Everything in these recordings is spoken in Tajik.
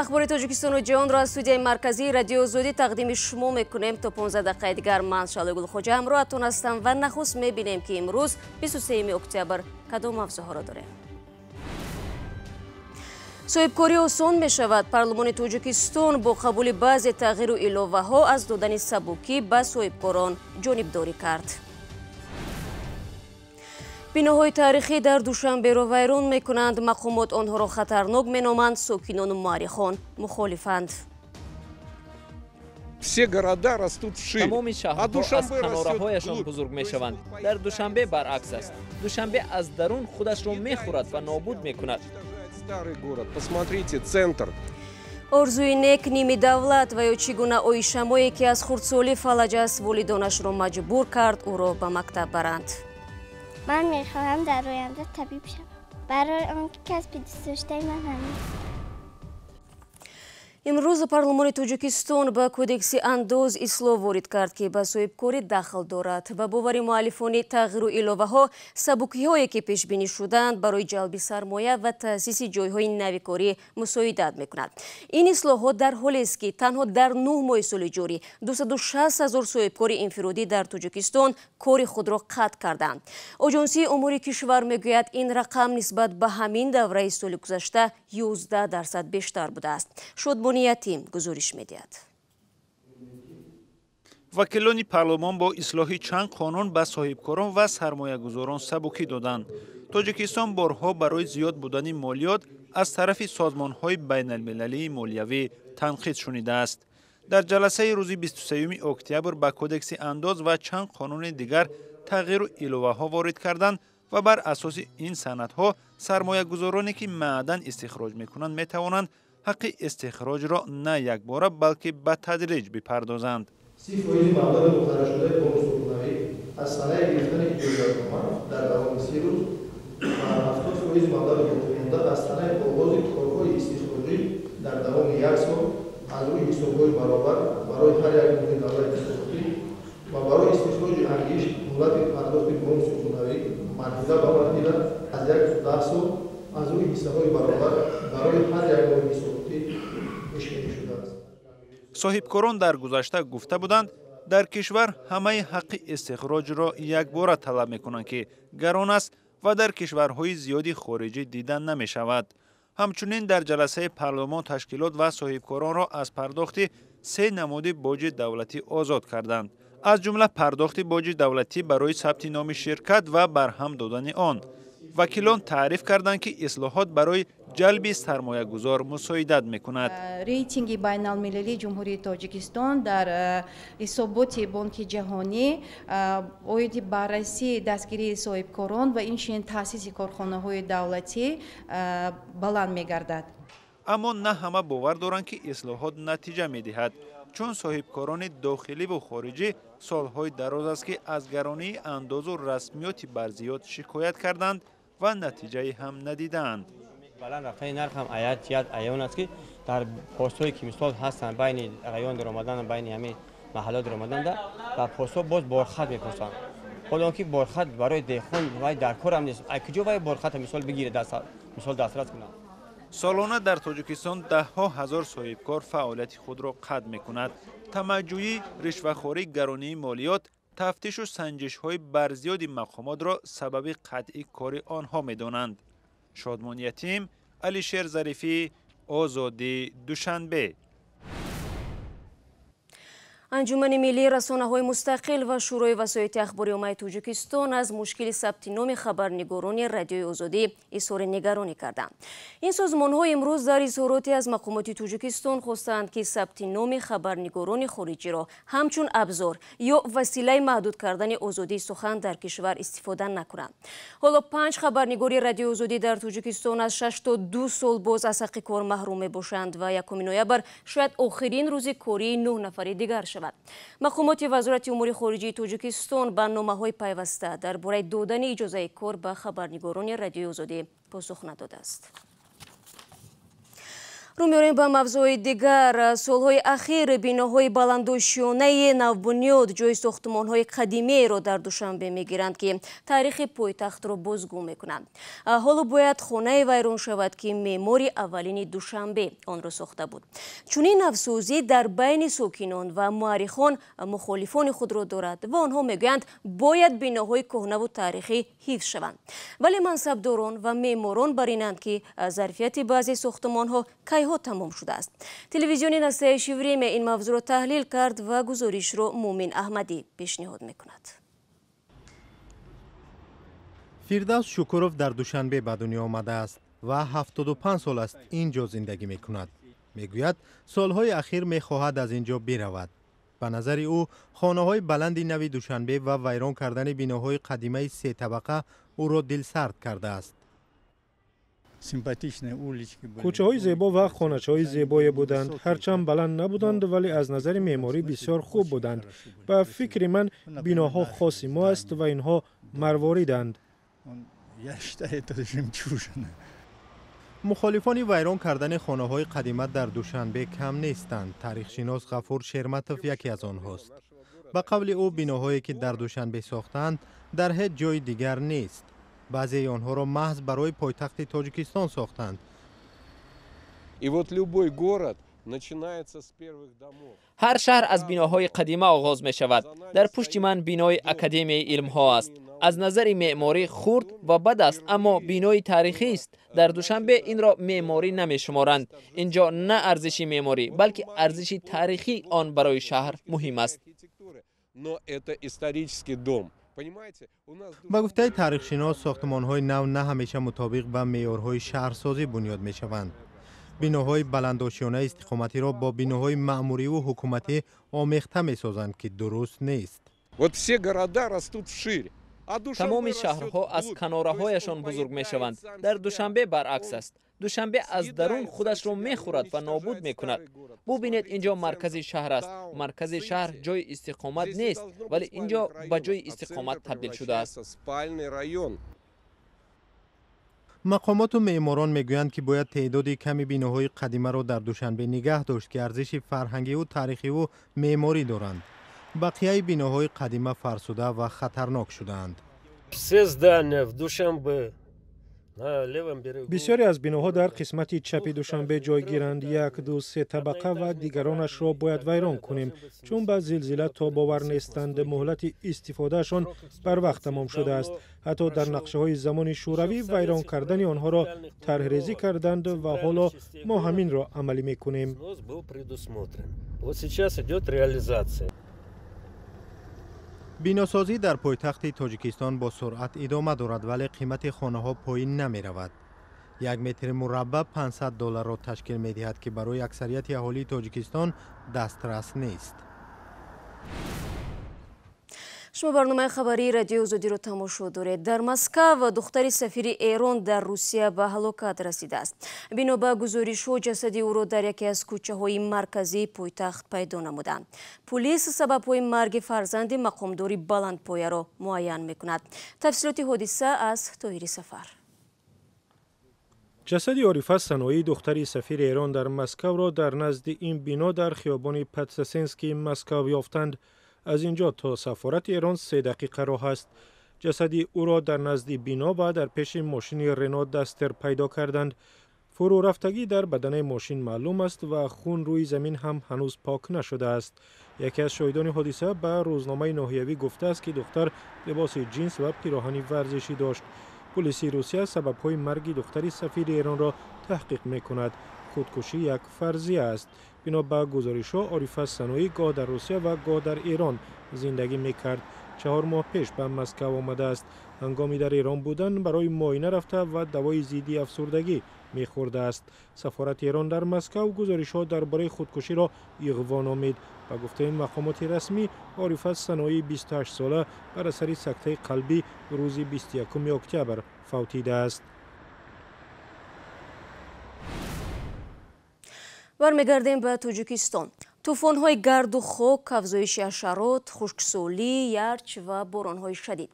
Ахбори Тоҷикистону ҷаҳонро аз студияи марказии Радиои Озодӣ тақдими шумо мекунем. То 15 дақиқаи дигар ман Шалои Гулхоҷа ҳамроҳатон ҳастам ва нахуст мебинем, ки имрӯз 23 октябр кадом мавзӯъҳоро дорем. Соҳибкорӣ осон мешавад. Парлумони Тоҷикистон бо қабули баъзе тағйиру иловаҳо аз додани сабукӣ ба соҳибкорон ҷонибдорӣ кард. Биноҳои таърихӣ дар Душанберо вайрон мекунанд. Мақомот онҳоро хатарнок меноманд, сокинону муаррихон мухолифанд. Все города растут вширь. Тамоми шаҳрҳо аз канораҳояшон бузург мешаванд. Дар Душанбе баръакс аст. Душанбе аз дарун худашро мехӯрад ва нобуд мекунад. Старый город, посмотрите, центр. Орзуи нек ними давлат ва ё чӣ гуна оишамое, ки аз хурдсолӣ фалаҷ аст, волидонашро маҷбур кард ӯро ба мактаб баранд. Ман мехоҳам дар оянда табиб шавам, барои он ки касби дӯстдоштаи ман ҳамин. Имрӯз парлумони Тоҷикистон ба кодекси андоз ислоҳ ворид кард, ки ба соҳибкорӣ дахл дорад. Ба бовари муаллифони тағйиру иловаҳо, сабукиҳое, ки пешбинӣ шуданд, барои ҷалби сармоя ва таъсиси ҷойҳои нави корӣ мусоидат мекунад. Ин ислоҳот дар ҳолест, ки танҳо дар 9 моҳи соли ҷорӣ 260 ҳазор соҳибкори инфиродӣ дар Тоҷикистон кори худро қатъ карданд. Оҷонсии умури кишвар мегӯяд, ин рақам нисбат ба ҳамин давраи соли гузашта 11% бештар будааст. Шодмони Ятим гузориш медиҳад. Вакилони парлумон бо ислоҳи чанд қонун ба соҳибкорон ва сармоягузорон сабукӣ доданд. Тоҷикистон борҳо барои зиёд будани молиёт аз тарафи созмонҳои байналмилалии молиявӣ танқид шунидааст. Дар ҷаласаи рӯзи 23 октябр ба кодекси андоз ва чанд қонуни дигар тағйиру иловаҳо ворид карданд ва бар асоси ин санадҳо сармоягузороне, ки маъдан истихроҷ мекунанд, метавонанд ҳаққи истихроҷро на якбора, балки ба тадриҷ бипардозанд. 30% маблағи муқарраршудаи бонуси пулавӣ аз санаи гирифтани иҷозатнома дар давоми 30 рӯз ва 70% маблағи боқимонда аз санаи оғози корҳои истихроҷӣ дар давоми як сол аз рӯи ҳисобҳои баробар барои ҳар як моҳи давраи ҳисоботӣ ва барои истихроҷи ангишт муҳлати пардохти бонуси пулавӣ марҳила ба марҳила аз 1 то 10 сол аз рӯи ҳиссаҳои баробар барои ҳар як моҳи ҳисоботӣ пешбинӣ шудааст. Соҳибкорон дар гузашта гуфта буданд, дар кишвар ҳамаи ҳаққи истихроҷро якбора талаб мекунанд, ки гарон аст ва дар кишварҳои зиёди хориҷӣ дида намешавад. Ҳамчунин дар ҷаласаи парлумон ташкилот ва соҳибкоронро аз пардохти се намуди боҷи давлатӣ озод карданд, аз ҷумла пардохти боҷи давлатӣ барои сабти номи ширкат ва барҳам додани он. Вакилон таъриф карданд, ки ислоҳот барои ҷалби сармоягузор мусоидат мекунад. Рейтинги байналмилалии Ҷумҳурии Тоҷикистон дар ҳисоботи Бонки Ҷаҳонӣ оиди баррасии дастгирии соҳибкорон ва инчунин таъсиси корхонаҳои давлатӣ баланд мегардад. Аммо на ҳама бовар доранд, ки ислоҳот натиҷа медиҳад, чун соҳибкорони дохиливу хориҷӣ солҳои дароз аст, ки аз гаронии андозу расмиёти барзиёд шикоят карданд ва натиҷае ҳам надидаанд. Баланд рафтани нарх ҳам аят ҷиҳат аён аст, ки дар постҳое, ки мисол ҳастанд, байни район даромадан, байни ҳамин маҳалло даромаданда дар постҳо боз борхат мепурсанд. Ҳоло он ки борхат барои деҳқон вай дар корам нест, ай куҷо вай борхата мисол бигирад, мисол дастрас кунад. Солона дар Тоҷикистон даҳҳо ҳазор соҳибкор фаъолияти худро қатъ мекунад. Тамаъҷӯӣ, ришвахорӣ, гаронии молиёт, тафтишу санҷишҳои барзиёди мақомотро сабаби қатъи кори онҳо медонанд. Шодмон Ятим, Алишер Зарифӣ, Озодӣ, Душанбе. Анҷумани миллии расонаҳои мустақил ва Шӯрои васоити ахбори оммаи Тоҷикистон аз мушкили сабти номи хабарнигорони Радиои Озодӣ изҳори нигаронӣ карданд. Ин созмонҳо имрӯз дар изҳороте аз мақомоти Тоҷикистон хостанд, ки сабти номи хабарнигорони хориҷиро ҳамчун абзор ё василаи маҳдуд кардани озодии сухан дар кишвар истифода накунанд. Ҳоло 5 хабарнигори Радиои Озодӣ дар Тоҷикистон аз 6 то 2 сол боз аз ҳаққи кор маҳрум мебошанд ва 1 ноябр шояд охирин рӯзи кории 9 нафари дигар шавад. Мақомоти Вазорати умури хориҷии Тоҷикистон ба номаҳои пайваста дар бораи додани иҷозаи кор ба хабарнигорони Радиои Озодӣ посух надодааст. Рӯ меорем ба мавзӯи дигар. Солҳои ахир биноҳои баландошёнаи навбунёд ҷои сохтмонҳои қадимиеро дар Душанбе мегиранд, ки таърихи пойтахтро бозгӯ мекунанд. Ҳоло бояд хонае вайрон шавад, ки меъмори аввалини Душанбе онро сохта буд. Чунин навсозӣ дар байни сокинон ва муаррихон мухолифони худро дорад ва онҳо мегӯянд, бояд биноҳои кӯҳнаву таърихӣ ҳифз шаванд. Вале мансабдорон ва меъморон бар инанд, ки зарфияти баъзе сохтмонҳо кайҳо тамом шудааст. Телевизиони «Настоящее время» ин мавзӯъро таҳлил кард ва гузоришро Муъмин Аҳмадӣ пешниҳод мекунад. Фирдавс Шукуров дар Душанбе ба дунё омадааст ва 75 сол аст ин ҷо зиндагӣ мекунад. Мегӯяд, солҳои ахир мехоҳад аз ин ҷо биравад. Ба назари ӯ, хонаҳои баланди нави Душанбе ва вайрон кардани биноҳои қадимаи сетабақа ӯро дилсард кардааст. Кӯчаҳои зебо ва хоначаҳои зебое буданд. Ҳарчанд баланд набуданд, вале аз назари меъморӣ бисёр хуб буданд. Ба фикри ман, биноҳо хоси мо аст ва инҳо марвориданд. Мухолифони вайрон кардани хонаҳои қадима дар Душанбе кам нестанд. Таърихшинос Ғафур Шерматов яке аз онҳост. Ба қавли ӯ, биноҳое ки дар Душанбе сохтаанд, дар ҳеҷ ҷои дигар нест. Баъзеи онҳоро маҳз барои пойтахти Тоҷикистон сохтанд. Ҳар шаҳр аз биноҳои қадима оғоз мешавад. Дар пушти ман бинои Академияи илмҳо аст. Аз назари меъморӣ хурд ва бад аст, аммо бинои таърихист. Дар Душанбе инро меъморӣ намешуморанд. Инҷо на арзиши меъморӣ, балки арзиши таърихии он барои шаҳр муҳим аст. Ба гуфтаи таърихшинос, сохтмонҳои нав на ҳамеша мутобиқ ба меъёрҳои шаҳрсозӣ бунёд мешаванд. Биноҳои баландошёнаи истиқоматиро бо биноҳои маъмуриву ҳукуматӣ омехта месозанд, ки дуруст нест. Тамоми шаҳрҳо аз канораҳояшон бузург мешаванд. Дар Душанбе баръакс аст. Душанбе аз дарун худашро мехӯрад ва нобуд мекунад. Бубинед, инҷо маркази шаҳр аст. Маркази шаҳр ҷои истиқомат нест, вале инҷо ба ҷои истиқомат табдил шудааст. Мақомоту меъморон мегӯянд, ки бояд теъдоди ками биноҳои қадимаро дар Душанбе нигаҳ дошт, ки арзиши фарҳангиву таърихиву меъморӣ доранд. Бақияи биноҳои қадима фарсуда ва хатарнок шудаанд. Бисёре аз биноҳо дар қисмати чапи Душанбе ҷойгиранд. Як, ду, се табақа ва дигаронашро бояд вайрон кунем, чун ба зилзила тобовар нестанд. Муҳлати истифодаашон барвақт тамом шудааст. Ҳатто дар нақшаҳои замони Шӯравӣ вайрон кардани онҳоро тарҳрезӣ карданд ва ҳоло мо ҳаминро амалӣ мекунем. Биносозӣ дар пойтахти Тоҷикистон бо суръат идома дорад, вале қимати хонаҳо поин намеравад. Як метри мураббаъ 500 долларро ташкил медиҳад, ки барои аксарияти аҳолии Тоҷикистон дастрас нест. Шумо барномаи хабарии Радиои Озодиро тамошо доред. Дар Москав духтари сафири Эрон дар Русия ба ҳалокат расидааст. Бино ба гузоришҳо, ҷасади ӯро дар яке аз кӯчаҳои марказии пойтахт пайдо намуданд. Пулис сабабҳои марги фарзанди мақомдори баландпояро муайян мекунад. Тафсилоти ҳодиса аз Тоҳири Сафар. Ҷасади Орифа Саноӣ, духтари сафири Эрон дар Москавро дар назди ин бино дар хиёбони Подсосенскии Москав ёфтанд. Аз инҷо то сафорати Эрон 3 дақиқа роҳ аст. Ҷасади ӯро дар назди бино ва дар пеши мошини Рено Дастер пайдо карданд. Фурӯрафтагӣ дар баданаи мошин маълум аст ва хун рӯи замин ҳам ҳанӯз пок нашудааст. Яке аз шоҳидони ҳодиса ба рӯзномаи ноҳиявӣ гуфтааст, ки духтар либоси ҷинс ва пироҳани варзишӣ дошт. Пулиси Русия сабабҳои марги духтари сафири Эронро таҳқиқ мекунад. Худкушӣ як фарзия аст. Бино ба гузоришҳо, Орифа Саноӣ гоҳ дар Русия ва гоҳ дар Эрон зиндагӣ мекард. 4 моҳ пеш ба Москав омадааст. Ҳангоми дар Эрон будан барои муоина рафта ва давои зидди афсурдагӣ мехӯрдааст. Сафорати Эрон дар Москав гузоришҳо дар бораи худкуширо иғво номид. Ба гуфтаи мақомоти расмӣ, Орифа Саноӣ 28 сола бар асари сактаи қалбӣ рӯзи 21 октябр фавтидааст. Бармегардем ба Тоҷикистон. Тӯфонҳои гарду хок, афзоиши ҳашарот, хушксолӣ, ярч ва боронҳои шадид.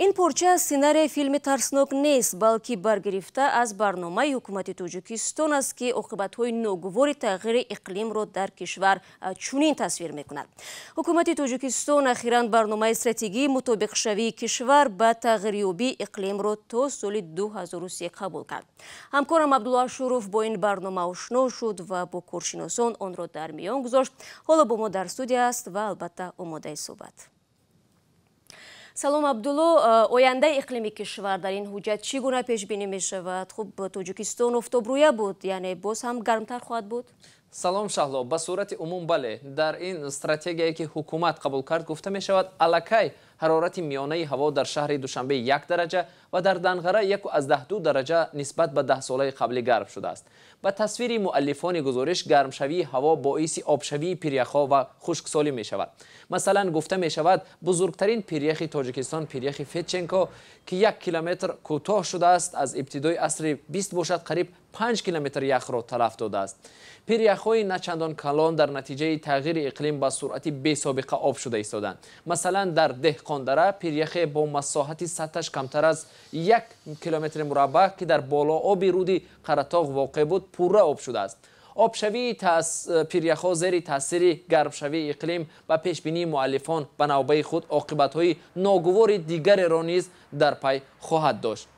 Ин порча сценарияи филми тарснок нест, балки баргирифта аз барномаи ҳукумати Тоҷикистон аст, ки оқибатҳои ногувори тағйири иқлимро дар кишвар чунин тасвир мекунад. Ҳукумати Тоҷикистон ахиран барномаи стратегии мутобиқшавии кишвар ба тағйирёбии иқлимро то соли 2003 қабул кард. Ҳамкорам Абдулло Ашуров бо ин барнома ошно шуд ва бо коршиносон онро дар миён гузошт. Ҳоло бо мо дар студия аст ва албатта омодаи суҳбат. Салом Абдулло, ояндаи иқлими кишвар дар ин ҳуҷҷат чӣ гуна пешбинӣ мешавад? Хуб, Тоҷикистон офтобрӯя буд, яъне боз ҳам гармтар хоҳад буд? Салом Шаҳло, ба сурати умум бале. Дар ин стратегияе ки ҳукумат қабул кард гуфта мешавад аллакай ҳарорати миёнаи ҳаво дар шаҳри Душанбе 1 дараҷа ва дар Данғара 1,2 дараҷа нисбат ба 10 солаи қаблӣ гарм шудааст. Ба тасвири муаллифони гузориш гармшавии ҳаво боиси обшавии пиряхҳо ва хушксолӣ мешавад. Масалан гуфта мешавад бузургтарин пиряхи Тоҷикистон пиряхи Федченко, ки 1 километр кӯтоҳ шудааст, аз ибтидои асри 20 бошад қариб 5 километр яхро талаф додааст. Пиряхҳои начандон калон дар натиҷаи тағйири иқлим ба суръати бесобиқа об шуда истоданд. Масалан дар Деҳқондара пиряхе бо масоҳати сатҳаш камтар аз 1 километри мураббаъ, ки дар болооби руди Қаратоғ воқеъ буд, пурра об шудааст. Обшавии пиряхҳо зери таъсири гармшавии иқлим ба пешбинии муаллифон ба навбаи худ оқибатҳои ногувори дигареро низ дар пай хоҳад дошт.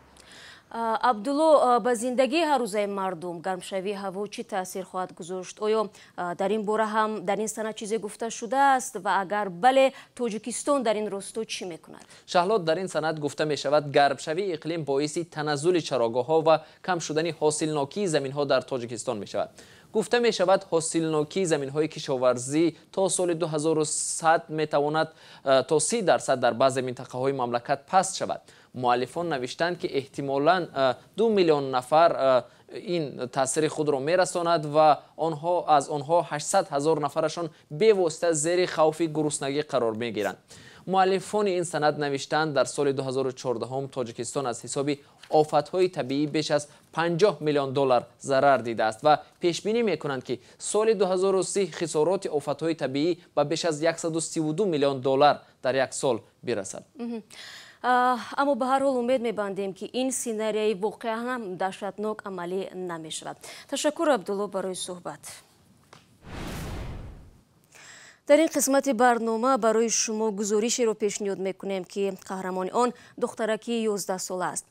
Абдулло, ба зиндагии ҳаррӯзаи мардум гармшавии ҳаво чӣ таъсир хоҳад гузошт? Оё дар ин бора ҳам дар ин санад чизе гуфта шудааст ва агар бале, Тоҷикистон дар ин росто чӣ мекунад? Шаҳло, дар ин санад гуфта мешавад гармшавии иқлим боиси таназзули чарогоҳҳо ва кам шудани ҳосилнокии заминҳо дар Тоҷикистон мешавад. Гуфта мешавад ҳосилнокии заминҳои кишоварзӣ то соли 2100 метавонад то 30% дар баъзе минтақаҳои мамлакат паст шавад. Муаллифон навиштанд, ки эҳтимолан 2 миллион нафар ин таъсири худро мерасонад ва аз онҳо 800 ҳазор нафарашон бевосита зери хавфи гуруснагӣ қарор мегиранд. Муаллифони ин санад навиштанд дар соли 2014 Тоҷикистон аз ҳисоби офатҳои табиӣ беш аз 50 миллион доллар зарар дидааст ва пешбинӣ мекунанд, ки соли 2030 хисороти офатҳои табиӣ ба беш аз 132 миллион доллар дар як сол бирасад. Аммо ба ҳар ҳол умед мебандем, ки ин сценарияи воқеан ҳам даҳшатнок амалӣ намешавад. Ташаккур Абдулло барои суҳбат. Дар ин қисмати барнома барои шумо гузоришеро пешниҳод мекунем, ки қаҳрамони он духтараки 11 сола аст.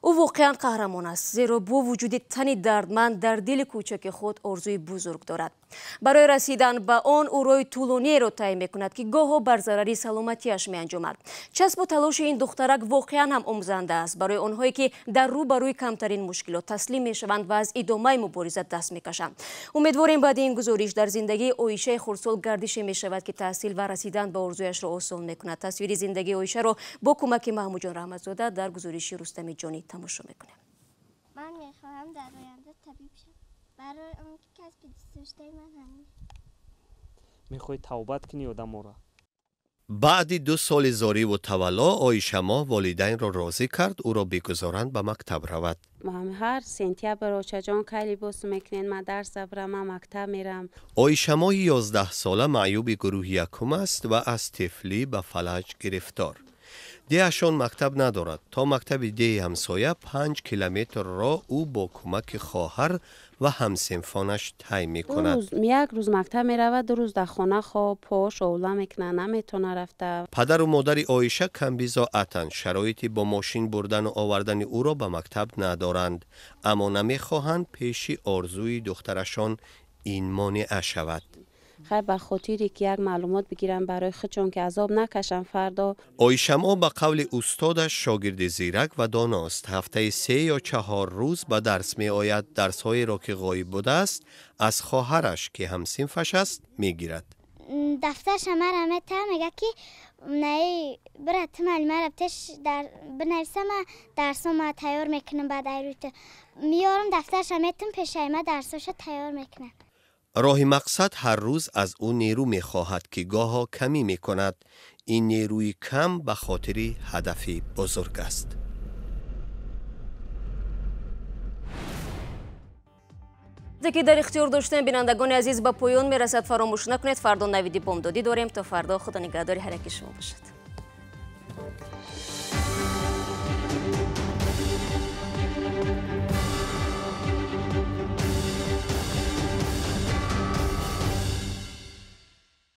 Ӯ воқеан қаҳрамон аст, зеро бо вуҷуди тани дардманд дар дили кӯчаки худ орзуи бузург дорад. Барои расидан ба он ӯ роҳи тӯлониеро тай мекунад, ки гоҳо бар зарари саломатиаш меанҷомад. Часпу талоши ин духтарак воқеан ҳам омӯзанда аст барои онҳое, ки дар рӯ ба рӯи камтарин мушкилот таслим мешаванд ва аз идомаи мубориза даст мекашанд. Умедворем, баъди ин гузориш дар зиндагии Оишаи хурдсол гардише мешавад, ки таҳсил ва расидан ба орзуяшро осон мекунад. Тасвири зиндагии Оишаро бо кӯмаки Маҳмудҷон Раҳматзода дар гузориши Рустами Ҷонӣ тамошо мекунем. Ман мехоҳам дар оянда табиб шавам, барои он ки касби дӯстдоштаи ман ҳамин. Мехоҳӣ тавбат кунӣ одаморо? Баъди 2 соли зориву тавалло Оишамоҳ волидайнро розӣ кард ӯро бигузоранд ба мактаб равад. Ҳар сентябр очаҷон кай либос мекунед, ман дарс забрам, ман мактаб мерам. Оишамоҳи 11сола маъюби гурӯҳи якум аст ва аз тифлӣ ба фалаҷ гирифтор. Деҳашон мактаб надорад. То мактаби деҳи ҳамсоя 5 километр роҳ ӯ бо кӯмаки хоҳар ва ҳамсинфонаш тай мекунад. Як рӯз мактаб меравад, 2 рӯз дар хона хоб, пош овла мекунад, наметавона рафта. Падару модари Оиша камбизоатанд, шароити бо мошин бурдану овардани ӯро ба мактаб надоранд, аммо намехоҳанд пеши орзуи духтарашон ин монеа шавад. Хай, ба хотире ки як маълумот бигирам барои худшон, ки азоб накашам фардо. Оишамо ба қавли устодаш шогирди зирак ва доност. Ҳафтаи 3 ё 4 рӯз ба дарс меояд. Дарсҳоеро, ки ғоиб будааст, аз хоҳараш, ки ҳамсинфаш аст, мегирад. Дафтарша мара мета, мега ки наи бира, ту маълимара пеш бинависа, ма дарсо ма тайёр мекунам. Баъд айрӯта меёрам, дафтарша метум, пешаи ма дарсоша тайёр мекунам. Роҳи мақсад ҳар рӯз аз ӯ нерӯ мехоҳад, ки гоҳо камӣ мекунад. Ин нерӯи кам ба хотири ҳадафи бузург аст. Ки дар ихтиёр доштем, бинандагони азиз, ба поён мерасад. Фаромӯш накунед, фардо навиди бомдодӣ дорем. То фардо, Худо нигаҳдори ҳар яки шумо бошад.